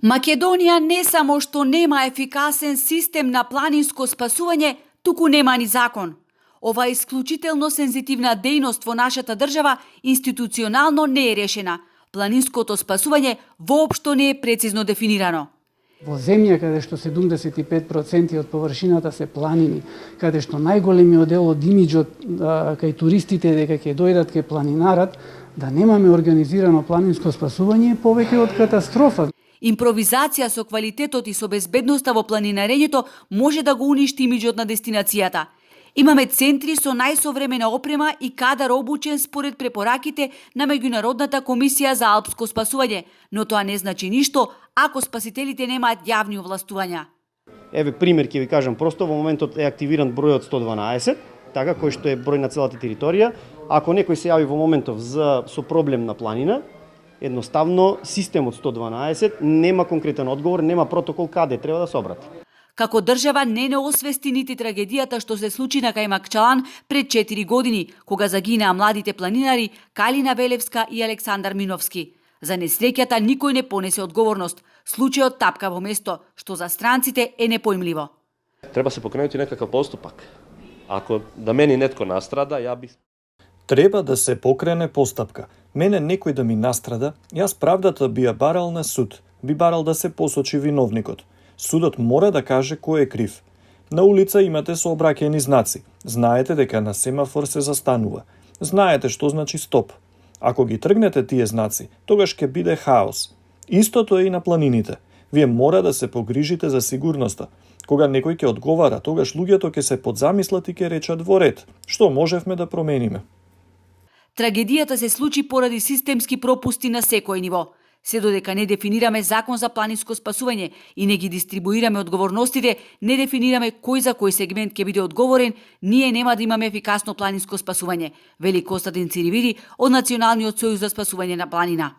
Македонија не само што нема ефикасен систем на планинско спасување, туку нема ни закон. Ова исклучително сензитивна дејност во нашата држава институционално не е решена. Планинското спасување воопшто не е прецизно дефинирано. Во земја каде што 75% од површината се планини, каде што најголемиот дел од имиџот кај туристите дека ќе дојдат кај планинарат, да немаме организирано планинско спасување е повеќе од катастрофа. Импровизација со квалитетот и со безбедноста во планинарењето може да го уништи имиџот на дестинацијата. Имаме центри со најсовремена опрема и кадар обучен според препораките на Меѓународната комисија за алпско спасување, но тоа не значи ништо ако спасителите немаат јавни овластувања. Еве пример ќе ви кажам, просто во моментот е активиран бројот 112, така кој што е број на целата територија. Ако некој се јави во моментов со проблем на планина, едноставно системот 112 нема конкретен одговор, нема протокол каде треба да се обрати. Како држава не освести нити трагедијата што се случи на Кајмакчалан пред 4 години, кога загинаа младите планинари Калина Велевска и Александар Миновски. За несреќата никој не понесе одговорност. Случајот тапка во место, што за странците е непоимливо. Треба се покренути некакав поступак. Ако да мени нетко настрада, ја би... Треба да се покрене постапка. Мене некој да ми настрада, јас правдата би ја барал на суд. Би барал да се посочи виновникот. Судот мора да каже кој е крив. На улица имате сообраќајни знаци. Знаете дека на семафор се застанува. Знаете што значи стоп. Ако ги тргнете тие знаци, тогаш ќе биде хаос. Истото е и на планините. Вие мора да се погрижите за сигурноста. Кога некој ќе одговара, тогаш луѓето ќе се подзамислат и ќе речат во ред. Што можевме да промениме? Трагедијата се случи поради системски пропусти на секој ниво. Се додека не дефинираме закон за планинско спасување и не ги дистрибуираме одговорностите, не дефинираме кој за кој сегмент ќе биде одговорен, ние нема да имаме ефикасно планинско спасување, вели Костадин Циривиди од Националниот сојуз за спасување на планина.